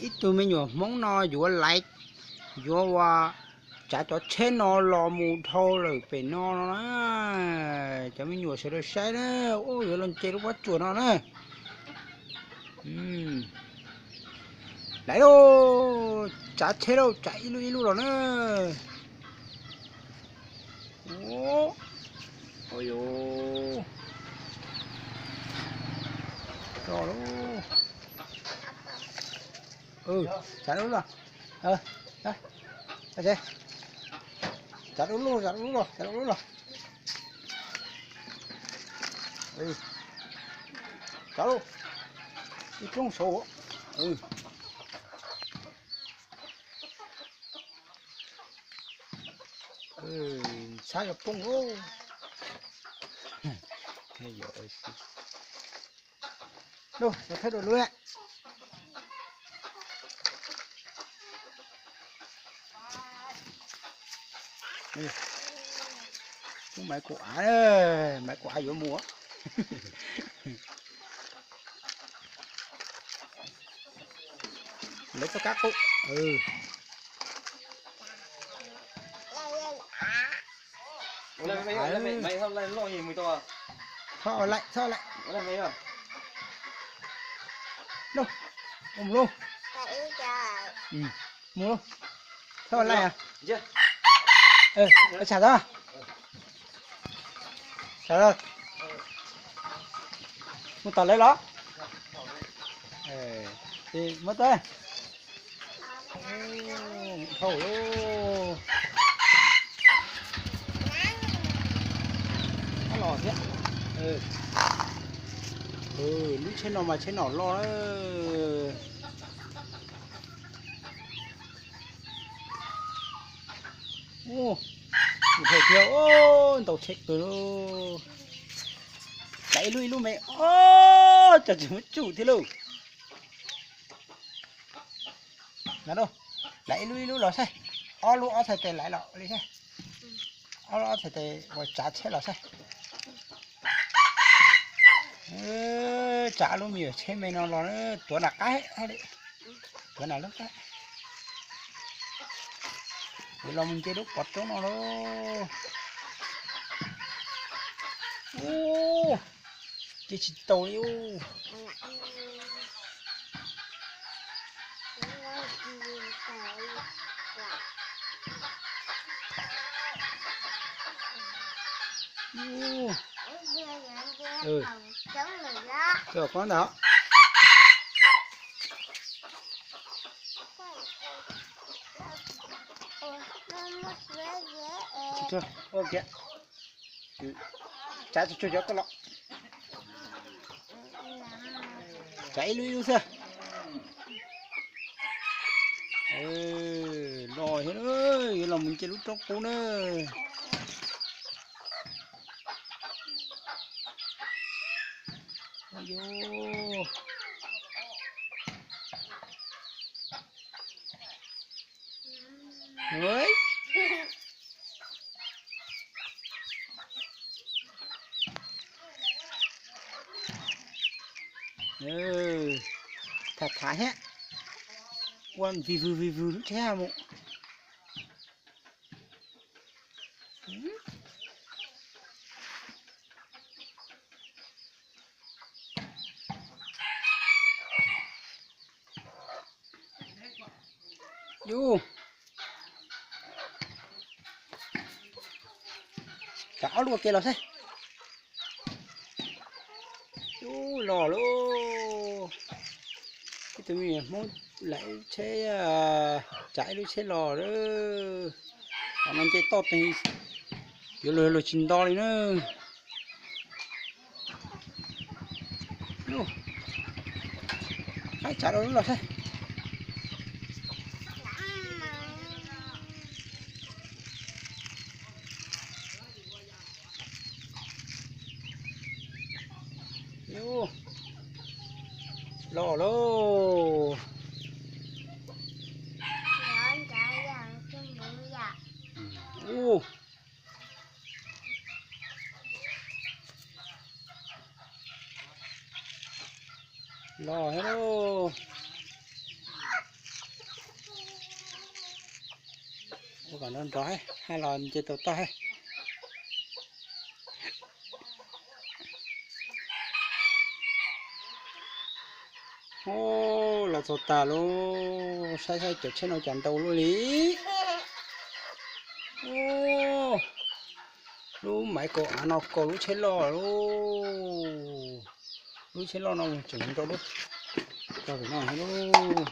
Ib tug me nyuam Hmoob no yuav laiv, yuav ua tsav cov tsheb no los mus dhau lawm pem no no na. Cov me nyuam sawv daws saib na, ua yuav los nce lub pob tsuas no na. Laiv lauj, tsav tsheb lauj, tsav ib lub ib lub los na. Ua, ua, ua, tsav lub los, tsav lub lub los, tsav lub lub los, tsav lub lub los. Tsav lub, ib roob saud. Ntxhab yuav poob lauj. Lub, thawj dua lub. Lub maiv kuv av, maiv kuv av yuav mus. Lawv txoj kab qub. Txhob laim, txhob laim. Lauj, mus lauj. Mus lauj. Txhob laim. Tsham tod. Mus tom lawv los. Muab tau. Dhau lauj. Los thiab. Lub tsheb no mas tsheb nom loj. Mus dhau thiab, ntaus tsheb kawg lauj. Laiv ib lub ib lub me, cov tsis muab tsum thiab lauj. Laiv ib lub ib lub los saib, ob lub ob txhais tes laiv los li saib. Ob lub ob txhais tes uas tsav tsheb los saib. Tsav lub me nyuam tsheb me no los tuav nram qab li. Tuav nram lub qab. Yuav los mus nce lub pov roob no lauj. Ub, nce tsis tau li ub. Ub. Koj ntag. Tsav tsuag tsuag cov koj los. Tsav ib lub ib lub xwb. Los thiab, yuav los mus nce lub roob qub na. Tham tham thiab, ua vij vwg vij vwg lub tsheb mus. Yus, cov ob lub ua ke los saib. Yus, los lauj. Ib tug me nyuam Hmoob laim tsheb, tsav ib lub tsheb los lawm. Qhov no nce toj teeg, yuav luag luag tsis nto li na. Qaib tsav los lub los saib. Yus, los lauj. Ub, los thiab lauj. Nrov nrov, haj los nce tau toj. Los txog tas lauj, saib saib cov tsheb no cas ntau luaj li. Lub maiv kaum av no kaus lub tsheb loj lauj. Lub tsheb loj no tseem nrau lub, tau pem no lauj.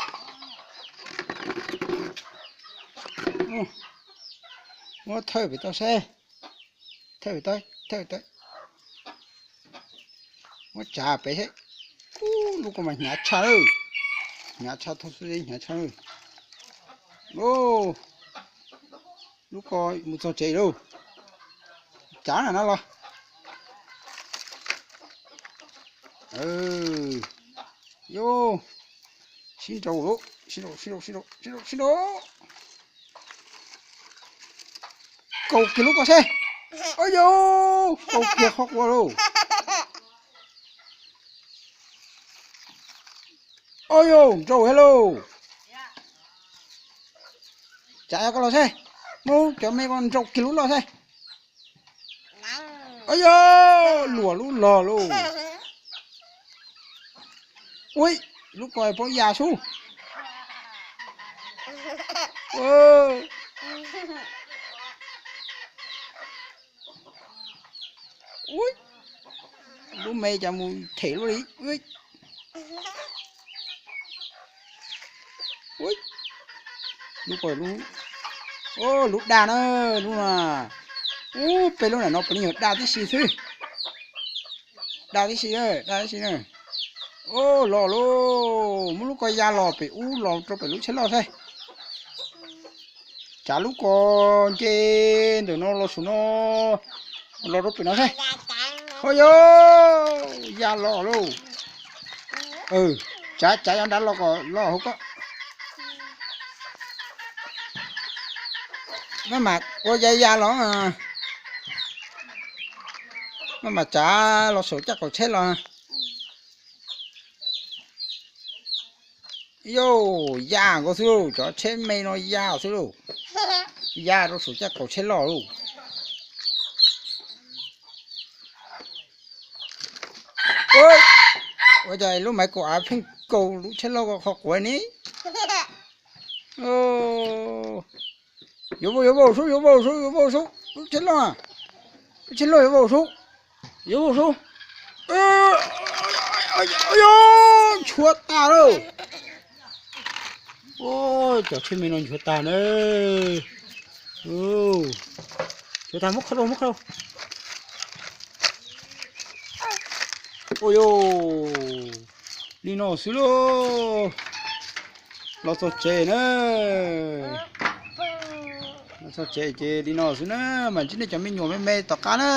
Muab thawj pem toj seb, thawj pem toj, thawj pem toj. Muab tsav pem seb. Ub, lub ko mas hnyav tshaj lawm, hnyav tshaj, thauj xwb hnyav tshaj lawm. Lub ko mus txog tsev lauj. Tsav na no los. Yus, sib nrau lauj, sib nrau, sib nrau, sib nrau, sib nrau, sib nrau. Kaus kiag lub ko seb. Ua yus, kaus kiag qhov quav lauj. Ua yus, nrau thiab lauj. Tsav koj los seb, muab cov me ko nrau kiag lub loj seb. Ua yus, luam lub log lauj. Ui, lub ko paub ya sub. Ui, lub me cas mus them luaj li. Lub ko, lub dag na, lub no. Ub, peb lub nram no puav leej yog dag tib si xwb. Dag tib si, dag tib si na. Ub, los lauj, muab lub ko ya los pem ub los rau pem lub tsheb loj seb. Tsav lub ko nce ntawm no los saum no, los rau pem no seb. Ho yog ya los lauj. Tsav, tsav cov nrad los kom los hauv ko. Maj mam ua ya ya los, maj mam tsav los saum caj qaum tsheb los. Yus, ya nkaus xwb lauj, cov tsheb me no ya xwb lauj. Ya rau saum caj qaum tsheb loj lauj. Ua cas lub maiv kaum av pheej kaus lub tsheb loj qhov quav ne? Yuav vau, yuav vau sub, yuav vau sub, yuav vau sub, lub tsheb loj, lub tsheb loj yuav vau sub, yuav vau sub. Nchuav tas lauj. Cov tsheb me no nchuav tas na. Nchuav tas, muab kho rau, muab kho rau. Ua yus, li no xwb lauj. Los txog tsev na. Los txog tsev ces li no xwb na, mam ntsib nej cov me nyuam me me tom qab na.